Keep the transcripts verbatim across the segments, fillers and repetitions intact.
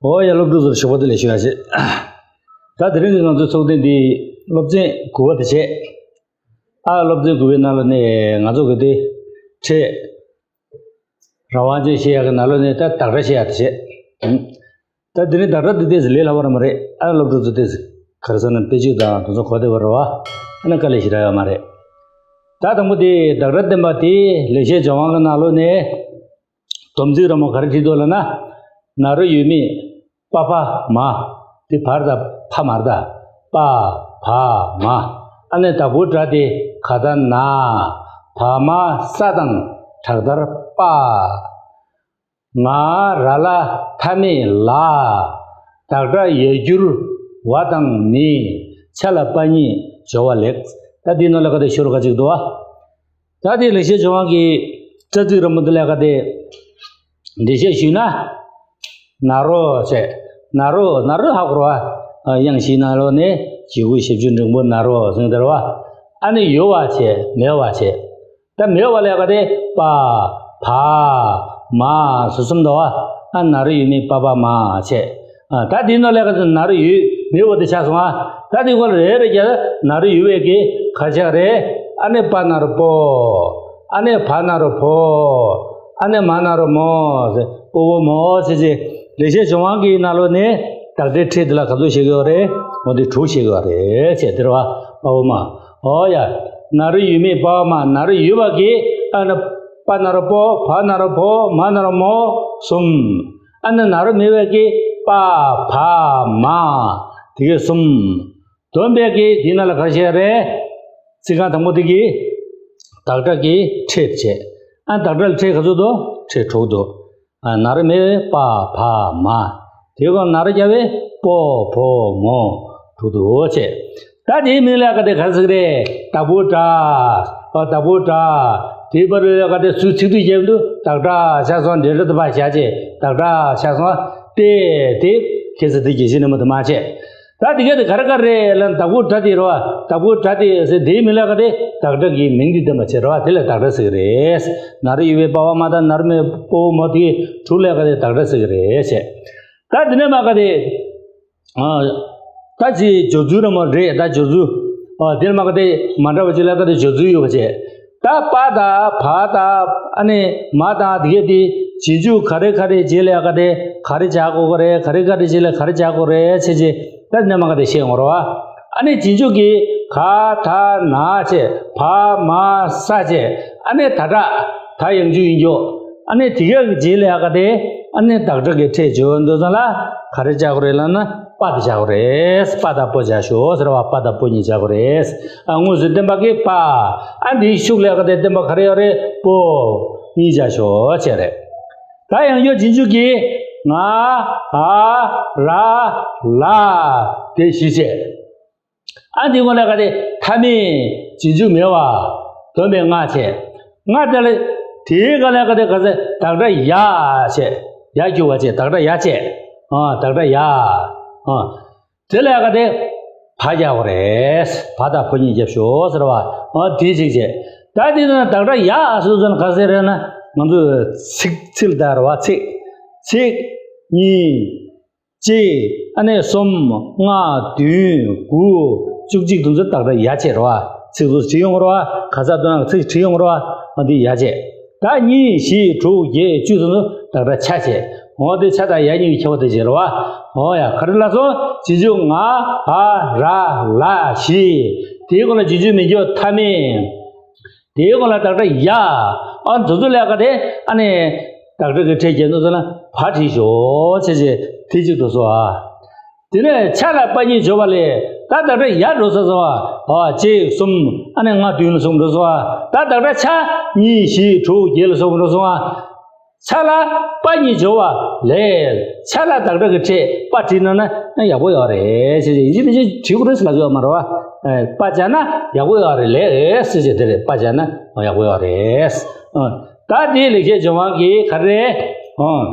འོ་ཡ། སློབ་ཕྲུག་ཚོར་ཞུ་བ་དེ་ལས་ཞུ་ཡ་བྱེད། ད་དེ་རིང་གི་ང་ཚོའི་ཚོགས་ཐེངས་འདི་སློབ་ཚན་དགུ་པ་དེ་བྱས། ཨ། སློབ་ཚན་དགུ་པའི་ནང་ལ་ནས་ང་ཚོ་གི་དེ་ཕྲད། རང་དབང་ཅན་བཤད་ཡག་གི་ནང་ལོགས་ནས་ད་བདག་སྒྲ་བཤད་ཡག་དེ་བྱས། ད་དེ་རིང་བདག་སྒྲ་དེ་ཏོག་ཙམ་ལས་སླ་བ་ར་མ་རེད། ཨ། སློབ་ཕྲུག་ཚོ་ཏོག་ཙམ་ག་རེ་ཟེར་ན་དཔེ་བརྗོད་དང་དེ་ཚོ་གོ་བདེ་བ་རེད་བ། ཨ་ནི་དཀའ་ལས་ཞེ་དྲག་ཡོད་མ་རེད། ད་དང་པོ་དེ་བདག་སྒྲ་བསྟན་པ་དེ་ལེགས་བཤད་ལྗོན་དབང་གི་ནང་ལོགས་ནས། སྡོམ་ཚིག་ར་མོ་ག་རེ་བྲིས་འདུག་ལབ་ན། ན་རོ་ཡོད་མེད་པ་ཕ་མ། དེ་བ་རེད་ད། ཕ་མ་རེད་ད། པ་བ་མ། ཨ་ནི་བདག་པོའི་སྒྲ་དེ་ག་ད་ན། བ་མ་ས་དང་དྲག་མཐར་པ། ང་ར་ལ་མཐའ་མེད་ལ། བདག་སྒྲ་ཡར་གྱུར་བ་དང་མི། ཆ་ལ་པ་ཉིད་སྦྱོར་བ་ལེགས། ད་འདི་ནང་ལ་ག་དེ་ཤོ་ལོ་ཀ་གཅིག་འདུག་བ། ད་དེ་ལེགས་བཤད་ལྗོན་དབང་གི་རྩ་ཚིག་ར་མོ་འདི་ལ་ག་དེ་འགྲེལ་བཤད་ཞུས་ན། ན་རོ་བྱས། ན་རོ། ན་རོ་ཧ་གོ་ར་བ། དབྱངས་བཞིའི་ནང་ལོགས་ནས་གི་གུ་ཞབས་ཀྱུ་འགྲེང་བུ་ན་རོ་ཟེར་དེ་རེད་བ། ཨ་ནི་ཡོད་པ་བྱས། མེད་པ་བྱས། ད་མེད་པ་ལ་ག་དེ་པ་བ་མ་ཟེར་གསུམ་འདུག་བ། ཨ། ན་རོ་ཡོད་མེད་པ་ཕ་མ་བྱས། ཨ། ད་དེའི་ནང་ལ་ག་དེ་ན་རོ་ཡོད་མེད་པ་དེ་ཆགས་སོང་ཨ། ད་དེ་སྐོར་རེ་རེ་བརྒྱབ། ན་རོ་ཡོད་པའི་གི་ག་ཆགས་རེད། ཨ་ནི་པ་ན་རོ་པོ། ཨ་ནི་བ་ན་རོ་བོ། ཨ་ནི་མ་ན་རོ་མོ། པོ་བོ་མོ་བྱས་བྱས། ལེགས་བཤད་ལྗོན་དབང་གི་ནང་ལོགས་ནས་བདག་སྒྲའི་ཕྲད་འདི་ལ་ག་ཚོད་བཤད་ཀྱི་ཡོད་རེད། འོ་དེ་དྲུག་བཤད་ཀྱི་ཡོད་རེད་བྱས། དེ་རེད་བ། པ་བ་མ། འོ་ཡ། ན་རོ་ཡོད་མེད་པ་ཕ་མ། ན་རོ་ཡོད་པ་གི་ཨ་ནི་པ་ན་རོ་པོ། བ་ན་རོ་བོ། མ་ན་རོ་མོ། གསུམ། ཨ་ནི་ན་རོ་མེད་པའི་གི་པ་བ་མ། དེ་གའི་གསུམ། སྡོམ་པའི་གི་དེའི་ནང་ལ་ག་རེ་བྱས་རེད། ཚིག་རྐང་དང་པོ་དེ་གི་བདག་སྒྲ་གི་ཕྲད་བྱས། ཨ། བདག་སྒྲ་ལ་ཕྲད་ག་ཚོད་འདུག་ཕྲད་དྲུག་འདུག་ཨ། ན་རོ་མེད་པའི་པ་བ་མ། དེའི་སྒང་ན་རོ་རྒྱབ་པའི་པོ་བོ་མོ། དྲུག་འདུག་བྱས། ད་དེའི་མིང་ལ་ག་དེ་ག་རེ་ཟེར་གི་རེད། བདག་པོའི་སྒྲ། ཨ། བདག་པོའི་སྒྲ། དེའི་བར་ལ་ག་དེ་ཚུར་ཚིག་སྡུད་བརྒྱབ་འདུག་བདག་སྒྲ་ཆགས་སོང་། འབྲེལ་སྒྲ་དེ་ཕར་བཞག་བྱས། བདག་སྒྲ་ཆགས་སོང་། དེ་དེ་ཁྱེད་ཚོ་དེ་རྒྱལ་སྤྱི་ནས་མ་དུ་མ་བྱས། ད་དེ་ག་དེ་ག་རེ་ག་རེ་ལབ་ན། བདག་པོའི་སྒྲ་དེ་རེད་བ། བདག་པོའི་སྒྲ་དེ་ཟེར་དེའི་མིང་ལ་ག་དེ་བདག་སྒྲ་གི་མིང་དེ་བསྟན་པ་བྱས་རེད་བ། དེ་ལ་བདག་སྒྲ་ཟེར་གི་རེད། ན་རོ་ཡོད་པའི་པ་བ་མ་དང་ན་རོ་མེད་པའི་པོ་བོ་མོ་དེ་དྲུག་ལ་ག་དེ་བདག་སྒྲ་ཟེར་གི་རེད་བྱས། ད་དེ་ནས་མ་ག་དེ། ཨ། ད་ཅི་སྦྱོར་ཚུལ་ར་མོ་རེད། ད་སྦྱོར་ཚུལ། ཨ། དེ་ནས་མ་ག་དེ་མ་འདྲ་བ་ཅིག་ལ་ག་དེ་སྦྱོར་ཚུལ་ཡོད་པ་བྱས། ད་པ་དང་བ་དང་ཨ་ནི་མ་དང་དེ་གས་དེ་རྗེས་འཇུག་ག་རེ་ག་རེ་རྗེས་ལ་ག་དེ་ག་རེ་སྦྱར་དགོས་ཀྱི་རེད། ག་རེ་ག་རེ་རྗེས་ལ་ག་རེ་སྦྱར་དགོས་རེད་བྱས་བྱས། ད་དེ་ནས་མ་ག་དེ་བཤད་ཡོང་རེད་བ། ཨ་ནི་རྗེས་འཇུག་གི་ག་ད་ན་བྱས། བ་མ་ས་བྱས། ཨ་ནི་ད་དྲག་ད་ཡང་འཇུག་ཡིན་རྒྱུ། ཨ་ནི་དེ་ག་གི་རྗེས་ལ་ཡ་ག་དེ་ཨ་ནི་བདག་སྒྲ་གི་ཕྲད་བྱེད་འོས་འདུག་ཙང་ལ་ག་རེ་བྱ་དགོས་རེད་ལབ་ན་པ་དེ་བྱ་དགོས་རེད། པ་དང་པོ་བྱ་ཤོག་ཟེར་བ། པ་དང་པོ་གཉིས་བྱ་དགོས་རེད། ཨ། དངོས་སུ་བསྟན་པ་གི་པ། ཨ། འདིའི་ཤུགས་ལ་ཡ་ག་དེ་བསྟན་པ་ག་རེ་ཡོད་རེད། པོ་གཉིས་བྱ་ཤོག་བྱས་རེད། ད་ཡང་ཡོ་རྗེས་འཇུག་གི་ང་འ་ར་ལ་དེ་བཞི་བྱས། ཨ། འདི་སྒང་ལ་ག་དེ་མཐའ་མེད་རྗེས་འཇུག་མེད་པ། སྡོམ་པའི་ལྔ་བྱས། ལྔ་དེ་ལ་དེའི་སྒང་ལ་ག་དེ་ག་ཟེར་བདག་སྒྲ་ཡ་བྱས། ཡར་གྱུར་བ་བྱས། བདག་སྒྲ་ཡ་བྱས། ཨ། བདག་སྒྲ་ཡ། ཨ། དེ་ལ་ག་དེ་བ་རྒྱག་དགོས་རེད། བ་དང་བོ་གཉིས་རྒྱབ་ཤོག་ཟེར་བ། ཨ། དེ་གཅིག་བྱས། ད་དེ་ན་བདག་སྒྲ་ཡ་ཟེར་ཙང་ག་ཟེར་རེད་ན། ང་ཚོས་ཚིག་ཚིག་ལ་བལྟ་རེད་བ། ཚིག་ཚིག་གཉིས། གཅིག་ཨ་ནི་གསུམ། ལྔ། བདུན། དགུ། བཅུ་གཅིག་དེ་ཚོ་བདག་སྒྲ་ཡ་བྱས་རེད་བ། ཚིག་ཚོ་བྲིས་ཡོང་རེད་བ། ག་ས་དོན་ཚིག་བྲིས་ཡོང་རེད་བ། འོ་འདི་ཡ་བྱས། ད་གཉིས། བཞི། དྲུག་བརྒྱད། བཅུ་དེ་ཚོ་བདག་སྒྲ་ཆ་བྱས། འོ་དེ་ཆ་དང་ཡ་གཉིས་ཀྱི་ཁྱད་པར་དེ་བྱས་རེད་བ། འོ་ཡ། ག་རེ་ལབ་སོང་། རྗེས་འཇུག་ང་འ་ར་ལ་བཞི། དེའི་སྒང་ལ་རྗེས་འཇུག་མི་འགྱོ་མཐའ་མེད། དེའི་སྒང་ལ་བདག་སྒྲ་ཡ། ཨ། དེ་ཚོ་ལ་ག་དེ་ཨ་ནི་བདག་སྒྲ་གི་ཕྲད་བྱེད་འདུག་ཟེར་ན་བ་བྲིས་ཤོག་བྱས་བྱས། དེ་གཅིག་འགྲོ་སོང་ཨ། དེ་ནས་ཆ་ལ་པ་གཉིས་སྦྱོར་བ་ལས། ད་བདག་སྒྲ་ཡ་འགྲོ་ས་སོང་ཨ། ཨ། གཅིག་གསུམ། ཨ་ནི་ལྔ་བདུན་ལ་སོང་འགྲོ་སོང་ཨ། ད་བདག་སྒྲ་ཆ་གཉིས། བཞི། དྲུག་བརྒྱད་ལ་སོང་འགྲོ་སོང་ཨ། ཆ་ལ་པ་གཉིས་སྦྱོར་བ་ལས། ཆ་ལ་བདག་སྒྲ་གི་ཕྲད་པ་བྲིས་ན་ན་ཡག་པོ་ཡོད་རེད་ཟེར་བྱས། ཡིན་གཅིག་མིན་གཅིག་བྲིས་དགོས་རེད་ཟེར་ལབ་ཀྱི་ཡོད་མ་རེད་བ། པ་སྦྱར་ན་ཡག་པོ་ཡོད་རེད་ལས་ཟེར་བྱས། དེ་རེད། པ་སྦྱར་ན་ཡག་པོ་ཡོད་རེད། ཨ། ད་དེའི་ལེགས་བཤད་ལྗོན་དབང་གི་ག་རེ། ཨ།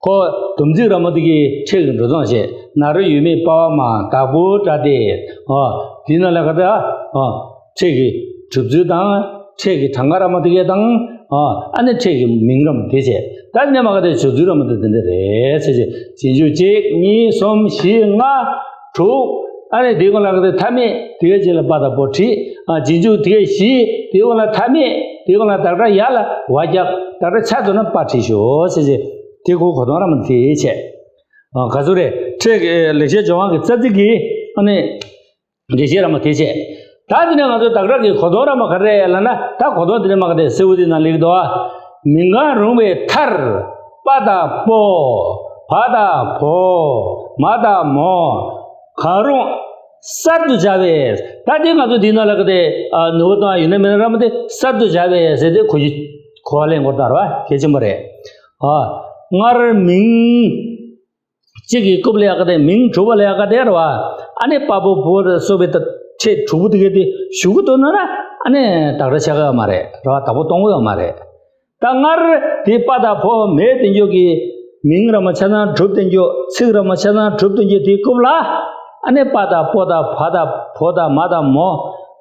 ཁོ་སྡོམ་ཚིག་ར་མོ་དེ་གི་ཕྲད་ཀྱི་འགྲོ་སྟངས་བཤད། ན་རོ་ཡོད་མེད་པ་བ་མ། བདག་པོའི་སྒྲ་སྟེ། ཨ། དེའི་ནང་ལ་ག་རེ། ཨ། ཕྲད་ཀྱི་གྲུབ་ཚུལ་དང་། ཕྲད་ཀྱི་གྲངས་ཀ་ར་མོ་དེ་གས་དང་། ཨ་ཨ་ནི་ཕྲད་ཀྱི་མིང་རམ་དེ་བྱས། ད་ནི་མ་ག་དེ་བྱུང་ཚུལ་རམ་དེ་དེ་འདྲ་རེད་ཟེར་བྱས། རྗེས་འཇུག་གཅིག་གཉིས་གསུམ་བཞི་ལྔ་དྲུག་ཨ་ནི་དེའི་སྒང་ལ་ག་དེ་མཐའ་མེད་དེ་ག་ཅིག་ལ་པ་དང་པོ་བྲིས། ཨ་རྗེས་འཇུག་དེ་ག་བཞི་དེའི་སྒང་ལ་མཐའ་མེད་དེའི་སྒང་ལ་བདག་སྒྲ་ཡ་ལ་བ་རྒྱག་བདག་སྒྲ་ཆ་དོ་ན་པ་བྲིས་ཤོག་ཟེར་བྱས། དེ་གོ་གོ་དོན་རམ་དེ་བྱས། ཨ་ག་ཚོད་རེད། ཕྲད་ཀྱི་ལེགས་བཤད་ལྗོན་དབང་གི་རྩ་ཚིག་གི་ཨ་ནི། འགྲེལ་བཤད་ར་མ་དེ་བྱས། ད་དེ་ནས་ང་ཚོའི་བདག་སྒྲ་གི་གོ་དོན་ར་མ་ག་རེ་ལབ་ན། ད་གོ་དོན་དེ་ནས་མ་ག་དེ་གསལ་བོ་དེ་ནང་ལེགས་འདུག་ཨ། མིང་གང་རུང་བའི་མཐར། པ་དང་པོ། བ་དང་བོ། མ་དང་མོ། གང་རུང་། གསར་དུ་སྦྱར་བས། ད་དེ་ང་ཚོ་དེ་ནང་ལ་ག་དེ་ནུ་བོ་དང་ཡོད་ན་མེད་ན་ར་མ་དེ་གསར་དུ་སྦྱར་བས་ཟེར་དེ་གོ་གོ་བ་ལེན་དགོས་ད་ར་བ་གལ་ཆེན་པོ་རེད། ཨ་སྔར་མིང་གཅིག་གི་རྐུབ་ལ་ཡ་ག་དེ་མིང་གྲུབ་པ་ལ་ཡ་ག་དེ་ར་བ། ཨ་ནི་པ་པོ་བོ་ལ་སོགས་པའི་ཕྲད་དྲུག་པོ་དེ་ག་དེ་ཞུ་གི་འདུག་ན་ན། ཨ་ནི་བདག་སྒྲ་ཆགས་ཀྱི་ཡོད་མ་རེད་ར་བ། བདག་པོ་གཏོང་གི་ཡོད་མ་རེད། ད་སྔར་དེ་པ་དང་པོ་མེད་དེ་འཇོག་གི་མིང་ར་མ་ཆ་ཚང་གྲུབ་དེ་འཇོག་ཚིག་ར་མ་ཆ་ཚང་གྲུབ་དེ་འཇོག་དེའི་རྐུབ་ལ། ཨ་ནི་པ་དང་པོ་དང་བ་དང་བོ་དང་མ་དང་མོ་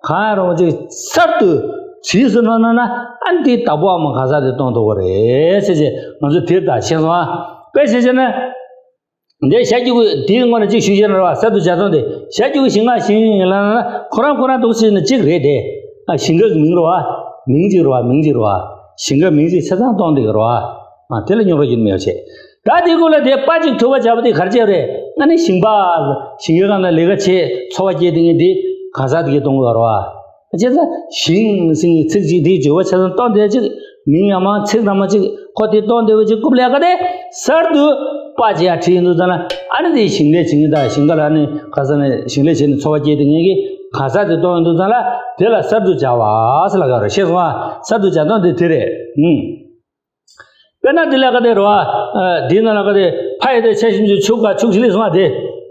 གང་ཡང་རུང་ཅིག་གསར་དུ་བྲིས་སོང་ན་ན། ཨ་ནི་དེའི་བདག་པོའམ་གང་ཟག་དེ་གཏོང་ཐུབ་པ་རེད་ཟེར་བྱས་ང་ཚོ་དེར་ད་ཤེས་སོང་ཨ། དཔེ་བྱས་བྱས་ན། འདི་ཞ་གི་གུ་དེའི་སྔོན་ལ་གཅིག་ཞུས་བྱས་ན་ར་བ། གསར་དུ་སྦྱར་སྟངས་དེ་ཞ་གི་གུ་ཞིང་ཁ་ཞིང་ལ་ན་ཁོ་རང་ཁོ་རང་འདུག་ཟེར་ན་གཅིག་རེད་དེ། ཨ་ཞིང་ཁ་གི་མིང་ར་བ། མིང་གཅིག་ར་བ། མིང་གཅིག་ར་བ། ཞིང་ཁ་མིང་གཅིག་ཆ་ཚང་གཏོང་དེ་གི་ར་བ། ཨ་དེ་ལ་རྙོག་དྲ་ཡོད་མེད་བྱས། ད་དེ་གུ་ལ་དེ་པ་གཅིག་ཐུག་པ་བྱ་བ་དེ་ག་རེ་བྱས་རེད། ཨ་ནི་ཞིང་པ། ཞིང་ཁའི་སྒང་ལ་ལས་ཀ་བྱེད་འཚོ་བ་སྐྱེལ་དེ་ངས་དེ་གང་ཟག་དེ་གི་གཏོང་གི་ར་བ། བྱས་ཙང་ཞིང་ཟེར་མཁན་ཚིག་གཅིག་དེའི་སྦྱོར་བ་ཆ་ཚང་གཏོང་བསྡད་ཅིག་མིང་ཡང་མང་ཚིག་རང་མང་ཅིག་ཁོ་དེ་གཏོང་བསྡད་པ་ཅིག་རྐུབ་ལ་ཡ་ག་དེ་གསར་དུ་པ་ཅིག་ཡར་བྲིས་ཡོང་དུས་ཙང་ལ། ཨ་ནི་དེ་ཞིང་ལས་བྱེད་མཁན་དང་ཞིང་ཁ་ལ་ནི་ག་ས་ནས་ཞིང་ལས་བྱས་ནས་འཚོ་བ་སྐྱེལ་དེ་ངེད་ཀྱི་ག་ས་དེ་གཏོང་ཡོང་དུས་ཙང་ལ་དེ་ལ་གསར་དུ་སྦྱར་བ་ཟེར་ལབ་ཀྱི་ཡོད་རེད། ཤེས་སོང་ཨ། གསར་དུ་སྦྱར་སྟངས་དེ་དེ་རེད། ཨུམ། དཔེར་ན་འདི་ལ་ག་དེ་རེད་བ། ཨ་འདིའི་ནང་ལ་ག་དེ་ཕ་ཡ་བཏགས་ཕྱ་ཞབས་ཀྱུ་ཕྱུ་ག་ཕྱུགས་ཞེས་ལབ་སོང་བ་དེ།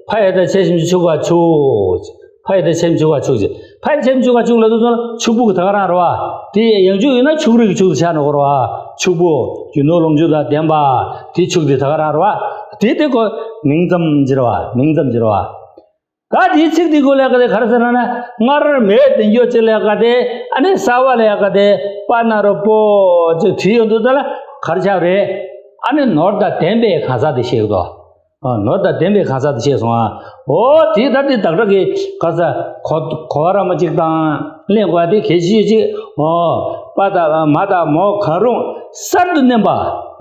ཕ་ཡ་བཏགས་ཕྱ་ཞབས་ཀྱུ་ཕྱུ་ག་ཕྱུགས། ཕ་ཡ་བཏགས་ཕྱ་ཞབས་ཀྱུ་ཕྱུ་ག་ཕྱུགས་ཟེར། ཕ་ཡ་བཏགས་ཕྱ་ཞབས་ཀྱུ་ཕྱུ་ག་ཕྱུགས་ལབ་དུས་ཙམ་ལ་ཕྱུག་པོ་གི་ད་ག་རང་རེད་བ། དེ་ཡང་འཇུག་ཡིན་ན་ཕྱུགས་རིགས་ཀྱི་ཕྱུགས་དེ་ཆགས་འགྲོ་གི་རེད་བ། ཕྱུག་པོ་རྒྱུ་ནོར་ལོངས་སྤྱོད་དང་ལྡན་པ། དེ་ཕྱུགས་དེ་ད་ག་རང་རེད་བ། དེ་དེ་ཁོ་མིང་ཙམ་ཅིག་རེད་བ། མིང་ཙམ་ཅིག་རེད་བ། ད་དེའི་ཚིག་དེའི་སྐོར་ལ་ག་དེ་ག་རེ་ཟེར་ན་ན། སྔར་མེད་དེ་འཇོག་ཅིག་ལ་ག་དེ། ཨ་ནི་གསར་བ་ལ་ག་དེ། པ་ན་རོ་པོ་ཅིག་བྲིས་ཡོང་དུས་ད་ལ་ག་རེ་ཆགས་རེད། ཨ་ནི་ནོར་དང་ལྡན་པའི་གང་ཟག་དེ་ཤེས་དགོས། ཨ་ནོར་དང་ལྡན་པའི་གང་ཟག་དེ་ཤེས་སོང་ཨ། འོ་དེ་ད་དེ་བདག་སྒྲ་གི་ག་ས་གོ་གོ་བ་ར་མ་ཅིག་དང་ལེན་དགོས་པ་དེ་གལ་ཆེ་ཅིག་འོ། པ་དང་མ་དང་མོ་གང་རུང་གསར་དུ་བསྣན་པ།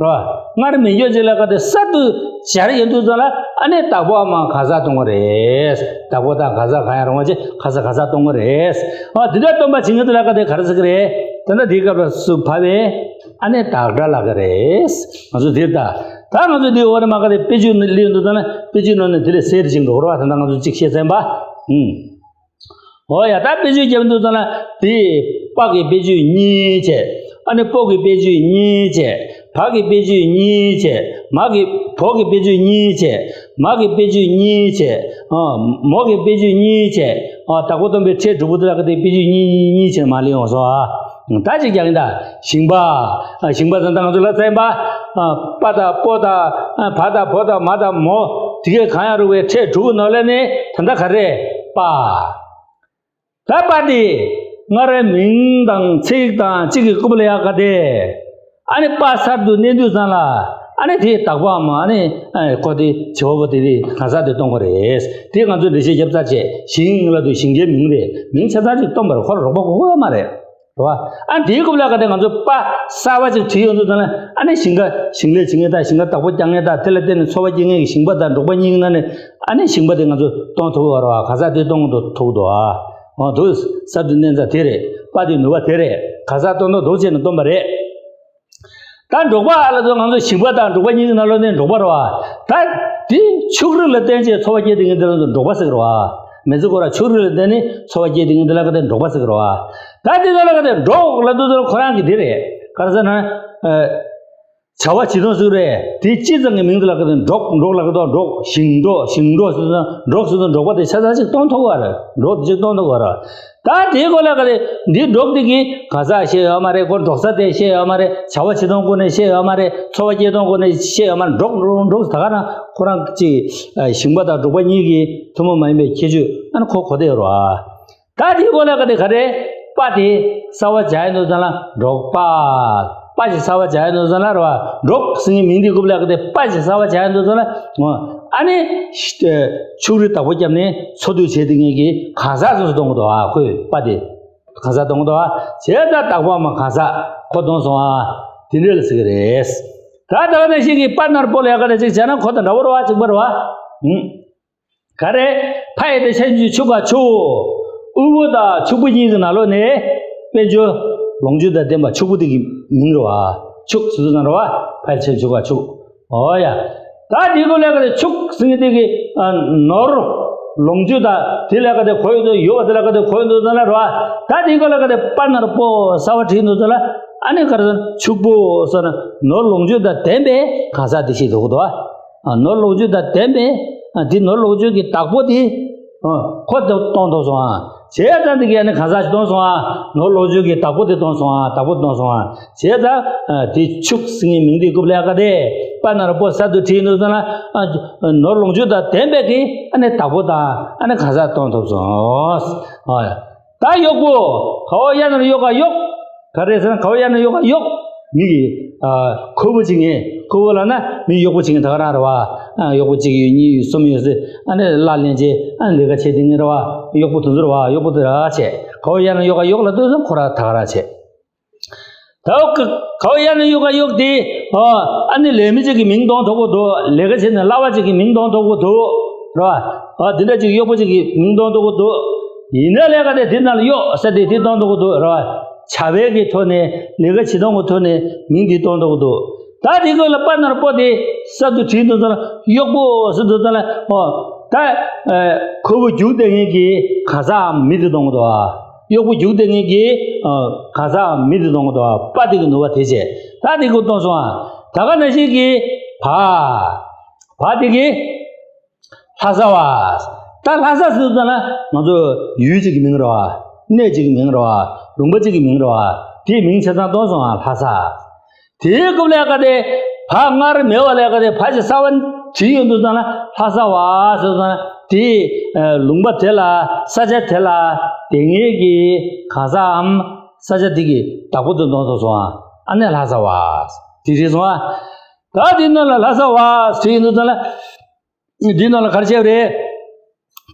རེད་བ། སྔར་མེད་འཇོག་ཅིག་ལ་ག་དེ་གསར་དུ་སྦྱར་ཡོང་དུས་ཙམ་ལ་ཨ་ནི་བདག་པོའམ་གང་ཟག་གཏོང་གི་རེད། བདག་པོ་དང་གང་ཟག་གང་ཡང་རུང་བ་ཅིག་གང་ཟག་གང་ཟག་གཏོང་གི་རེད། ཨ་དེ་འདྲ་སྟོན་པ་བྱེད་མཁན་དེ་ལ་ག་དེ་ག་རེ་ཟེར་གི་རེད། དེ་འདྲ་དེའི་སྐབས་ལ་སུ་བབས་པས་ཨ་ནི་བདག་སྒྲ་ལབ་གི་རེད། ང་ཚོ་དེ་ལྟ། ད་ང་ཚོ་དེའི་འོག་ནས་མ་ག་དེ་དཔེ་བརྗོད་ནི་ལེན་དུས་ཙམ་ལ་དཔེ་བརྗོད་ནང་ནས་དེ་ལས་གསལ་ཅིག་འགྲོ་གི་རེད་བ། དེ་འདྲ་ང་ཚོ་གཅིག་བཤད་ཚན་པ། ཨུམ། འོ་ཡ། ད་དཔེ་བརྗོད་རྒྱབ་དུས་ཙམ་ལ་དེ་པ་གི་དཔེ་བརྗོད་གཉིས་བྱས། ཨ་ནི་པོ་གི་དཔེ་བརྗོད་གཉིས་བྱས། བ་གི་དཔེ་བརྗོད་གཉིས་བྱས། མ་གི་བོ་གི་དཔེ་བརྗོད་གཉིས་བྱས། མ་གི་དཔེ་བརྗོད་གཉིས་བྱས། ཨ་མོ་གི་དཔེ་བརྗོད་གཉིས་བྱས། ཨ་བདག་པོ་སྟོན་པའི་ཕྲད་དྲུག་པོ་དེ་ལ་ག་དེ་དཔེ་བརྗོད་གཉིས་གཉིས་གཉིས་བྱས་མ་ལེན་ཡོང་སོང་ཨ། ད་ཅིག་རྒྱག་གིན་ད། ཞིང་པ། ཨ་ཞིང་པ་ཟེར་ན་ད་ང་ཚོ་ལ་ཚན་པ། ཨ་པ་དང་པོ་དང་ཨ་བ་དང་བོ་དང་མ་དང་མོ། དེ་གས་གང་ཡང་རུང་བའི་ཕྲད་དྲུག་གི་ནང་ལ་ནི་ད་ལྟ་ག་རེ་པ། ད་པ་དེ་སྔར་མིང་དང་ཚིག་དང་གཅིག་གི་རྐུབ་ལ་ཡ་ག་དེ། ཨ་ནི་པ་གསར་དུ་བསྣན་དུས་ཙམ་ལ་ཨ་ནི་དེའི་བདག་པོའམ་ཨ་ནི་ཨ་ཁོ་དེ་བྱེད་པ་པོ་དེ་དེ་གང་ཟག་དེ་སྟོན་དགོས་རེད། དེ་ང་ཚོས་འགྲེལ་བཤད་རྒྱབ་ཚར་བྱས། ཞིང་ལབ་དུས་ཞིང་ཁའི་མིང་རེད། མིང་ཆ་ཚང་ཅིག་སྟོན་པར་ཁོ་ལ་རོགས་པ་དགོས་ཀྱི་ཡོད་མ་རེད། རེད་བ། ཨ་དེའི་རྐུབ་ལ་ག་དེ་ང་ཚོ་པ་གསར་བ་ཅིག་བྲིས་ཡོང་དུས་ཙམ་ལ་ཨ་ནི་ཞིང་ཁ་ཞིང་ལས་བྱེད་མཁན་དང་ཞིང་ཁ་བདག་པོ་རྒྱག་མཁན་དང་དེ་ལ་བརྟེན་ནས་འཚོ་བ་སྐྱེལ་མཁན་གྱི་ཞིང་པ་དང་འབྲོག་པ་གཉིས་ཀྱི་ནང་ནས་ཨ་ནི་ཞིང་པ་དེ་ང་ཚོ་སྟོན་ཐུབ་ཀྱི་ཡོད་རེད་བ། གང་ཟག་དེ་སྟོན་ཐུབ་ཐུབ་འདུག་ཨ། འོ་འདུག་གསར་དུ་བསྣན་ས་དེ་རེད། པ་དེ་ནུས་པ་དེ་རེད། གང་ཟག་སྟོན་ཐུབ་འདུག་ཅེས་ནས་སྟོན་པ་རེད། ད་འབྲོག་པ་ལ་ཚོ་ང་ཚོ་ཞིང་པ་དང་འབྲོག་པ་གཉིས་ཀྱི་ནང་ལོགས་ནས་འབྲོག་པ་རེད་བ། ད་དེ་ཕྱུགས་རིགས་ལ་བརྟེན་བྱས་འཚོ་བ་སྐྱེལ་བསྡད་མཁན་དེ་ལ་ཚོ་འབྲོག་པ་ཟེར་གི་རེད་བ། མི་ཚེ་ཁོ་རང་ཕྱུགས་རིགས་ལ་བརྟེན་ནས་འཚོ་བ་སྐྱེལ་བསྡད་མཁན་དེ་ལ་ག་དེ་འབྲོག་པ་ཟེར་གི་རེད་བ། ད་དེ་ཚོ་ལ་ག་དེ་འབྲོག་ལབ་དུས་ཚོ་ཁོ་རང་གི་དེ་རེད། ག་རེ་ཟེར་ན། ཨ། བྱ་བ་བྱེད་སྟངས་ཟེར་གི་རེད། དེ་སྤྱི་ཙམ་གྱི་མིང་དེ་ལ་ག་དེ་འབྲོག་འབྲོག་ལབ་གི་འདུག་འབྲོག་ཞིང་འབྲོག་ཞིང་འབྲོག་ཟེར་ན་འབྲོག་ཟེར་ན་འབྲོག་པ་དེ་ཆ་ཚང་ཅིག་སྟོན་ཐུབ་ཀྱི་རེད། འབྲོག་དེ་ཅིག་སྟོན་ཐུབ་ཀྱི་རེད། ད་དེའི་སྐོར་ལ་ག་རེ། འདི་འབྲོག་འདི་གི་གང་ཟག་ཤེས་ཡོད་མ་རེད། ཁོ་འབྲོག་ས་དེ་ཤེས་ཡོད་མ་རེད། བྱ་བ་བྱེད་སྟངས་སྐོར་ནས་ཤེས་ཡོད་མ་རེད། འཚོ་བ་སྐྱེལ་སྟངས་སྐོར་ནས་ཤེས་ཡོད་མ་རེད། འབྲོག་འབྲོག་འབྲོག་ད་ག་རང་ཁོ་རང་གཅིག་ཞིང་པ་དང་འབྲོག་པ་གཉིས་ཀྱི་ཐུན་མོང་མ་ཡིན་པའི་ཁྱད་ཆོས་ཨ་ནི་ཁོ་གོ་བསྡད་ཡོད་རེད་བ། ད་དེའི་སྐོར་ལ་ག་དེ་ག་རེ། པ་དེ་གསར་བ་སྦྱར་ཡོང་དུས་ཙམ་ལ་འབྲོག་པ། པ་ཞིག་གསར་པ་བྱ་ཡ་འདུག་ཟེར་ན་རེད་བ། འབྲོག་ཟེར་མཁན་མིང་དེ་རྐུབ་ལ་ཡ་ག་དེ་པ་ཞིག་གསར་པ་བྱ་ཡ་འདུག་ཟེར་ན། ཨ་ནི་ཕྱུགས་རིགས་བདག་པོ་བརྒྱབ་ནས་འཚོ་སྡོད་བྱས་དེ་ངེད་ཀྱི་གང་ཟག་སོ་སོ་གཏོང་གི་འདུག་ཨ། ཁོས་པ་དེ་གང་ཟག་གཏོང་གི་འདུག་ཨ། བྱས་ཙང་བདག་པོའམ་གང་ཟག་ཁོ་གཏོང་སོང་ཨ། དེ་འདྲ་ལ་ཟེར་གི་རེད། ད་ད་ག་ནང་བཞིན་གྱི་པ་ན་རོ་པོ་ལ་ཡ་ག་དེ་ཅིག་བྱས་ན་ཁོ་དང་འདྲ་བོ་རེད་བ། གཅིག་པ་རེད་བ། ཧུམ། ག་རེ། ཕ་ཡི་དེ་ཆ་ཆུ་ཕྱུག་ག་ཕྱུག་དབུལ་པོ་དང་ཕྱུག་པོ་གཉིས་ཀྱི་ནང་ལོགས་ནས་དཔལ་འབྱོར་ལོངས་སྤྱོད་དང་ལྡན་པ་ཕྱུག་པོ་དེ་གི་མིང་རེད་བ། ཕྱུག་ཟེར་དུས་ཙམ་རེད་བ། ཕ་ཡི་ཆ་ཆུ་ཕྱུག་ག་ཕྱུག་ཨོ་ཡ། ད་དེ་ཀོ་ལ་ཡ་ག་དེ་ཕྱུག་ཟེར་མཁན་དེ་གི་ནོར་ལོངས་སྤྱོད་དང་དེ་ལ་ཡ་ག་དེ་ཁོ་ཡོད་དོ། ཡོད་པ་དེ་ལ་ཡ་ག་དེ་ཁོ་ཡོད་དོ་ཙམ་ལ་རེད་བ། ད་དེ་ཀོ་ལ་ཡ་ག་དེ་པ་ན་རོ་པོ་གསར་པ་བྲིས་འདུག་ཙམ་ལ། ཨ་ནི་ག་རེ་ཟེར་ན་ཕྱུག་པོ་ཟེར་ན་ནོར་ལོངས་སྤྱོད་དང་ལྡན་པའི་གང་ཟག་དེ་ཞིག་འདུག་གི་འདུག་བ། ནོར་ལོངས་སྤྱོད་དང་ལྡན་པའི་འདི་ནོར་ལོངས་སྤྱོད་ཀྱི་བདག་པོ་དེ། ཁོ་དེ་གཏོང་ཐུབ་སོང་ཨ། བྱས་ཙང་དེ་གས་ནི་གང་ཟག་ཞིག་གཏོང་སོང་ཨ། ནོར་ལོངས་སྤྱོད་ཀྱི་བདག་པོ་དེ་གཏོང་སོང་ཨ། བདག་པོ་གཏོང་སོང་ཨ། བྱས་ཙང་དེ་ཕྱུག་ཟེར་མཁན་མིང་དེ་རྐུབ་ལ་ཡ་ག་དེ་པ་ན་རོ་པོ་གསར་དུ་བྲིས་འདུག་ཙམ་ལ། ནོར་ལོངས་སྤྱོད་དང་ལྡན་པའི་གི་ཨ་ནི་བདག་པོ་དང་ཨ་ནི་གང་ཟག་གཏོང་ཐུབ་སོང་ཨ། ད་གཡོག་པོ། ག་འོག་ཡ་ན་རོ་གཡོ་ག་གཡོག་ག་རེ་ཟེར་ན་ག་འོག་ཡ་ན་རོ་གཡོ་ག་གཡོག་མི་གི་ཁོལ་པོ་བྱེད་མཁན། ཁོལ་པོ་ལབ་ན་མི་གཡོག་པོ་བྱེད་མཁན་ད་ག་རང་རེད་བ། གཡོག་པོ་གཅིག་ཡོད་གཉིས་ཡོད་གསུམ་ཡོད་ཟེར། ཨ་ནི་གླ་ལེན་བྱེད། ཨ་ནི་ལས་ཀ་བྱེད་དེ་ངེས་རེད་བ། གཡོག་པོ་དེ་ཚོ་རེད་བ། གཡོག་པོ་དེ་ར་བྱེད། ག་འོག་ཡ་ན་རོ་གཡོ་ག་གཡོག་ལབ་དུས་ཙམ་ཁོ་ར་ད་ག་རང་བྱེད། ད་ག་འོག་ཡ་ན་རོ་གཡོ་ག་གཡོག་དེ། ཨ་ནི་ལས་མི་གཅིག་གི་མིང་གཏོང་ཐུབ་ཀྱི་འདུག་ལས་ཀ་བྱེད་ནས་གླ་བ་གཅིག་གི་མིང་གཏོང་ཐུབ་ཀྱི་འདུག་རེད་བ། དེ་འདྲ་གཅིག་གཡོག་པོ་གཅིག་གི་མིང་གཏོང་ཐུབ་ཀྱི་འདུག་ཡིན་ན་ལས་ཀ་དེ་དེ་ནང་ལ་གཡོག་ཟེར་དེ་དེ་གཏོང་ཐུབ་ཀྱི་འདུག་རེད་བ། བྱ་བའི་གི་ཐོག་ནས་ལས་ཀ་བྱེད་སྟངས་ཀྱི་ཐོག་ནས་མིང་དེ་གཏོང་ཐུབ་ཀྱི་འདུག་ད་དེ་ཀོ་ལ་པ་ན་རོ་པོ་དེ་གསར་དུ་བྲིས་འདུག་ཙམ་ལ་གཡོག་པོ་ཟེར་འདུག་ཙམ་ལ། ཨོ། ད་ཁོལ་པོ་རྒྱུག་བསྡད་མཁན་གྱི་གང་ཟག་མི་དེ་གཏོང་གི་འདུག་བ། གཡོག་པོ་རྒྱུག་བསྡད་མཁན་གྱི་གང་ཟག་མི་དེ་གཏོང་གི་འདུག་བ། པ་དེ་གི་ནུས་པ་དེ་བྱས། ད་དེ་ཀོ་གཏོང་སོང་ཨ། ད་ག་ནང་བཞིན་གྱི་བ། བ་དེ་གི་ལྷ་ས་བ། ད་ལྷ་ས་ཟེར་ཙམ་ལ་ང་ཚོ་ཡུལ་གཅིག་གི་མིང་རེད་བ། གནས་གཅིག་གི་མིང་རེད་བ། ལུང་པ་གཅིག་གི་མིང་རེད་བ། དེའི་མིང་ཆ་ཚང་གཏོང་སོང་ཨ། ལྷ་ས། དེའི་རྐུབ་ལ་ཡ་ག་དེ་བ་སྔར་མེད་པ་ལ་ཡ་ག་དེ་བ་ཞིག་གསར་པ་བྲིས་ཡོང་དུས་ཙམ་ལ་ལྷ་ས་བ་ཟེར་ཙམ་ལ་དེའི་ལུང་པ་དེ་ལ་ས་ཆ་དེ་ལ་དེ་སྔའི་གི་གང་ཟག་གམ་ས་ཆ་དེ་གི་བདག་པོ་དེ་གཏོང་སོང་སོང་ཨ། ཨ་ནི་ལྷ་ས་བ་དེ་བྲིས་སོང་ཨ། ད་དེའི་ནང་ལ་ལྷ་ས་བ་བྲིས་ཡོང་དུས་ཙམ་ལ། འདིའི་ནང་ལ་ག་རེ་བྱས་པ་རེད།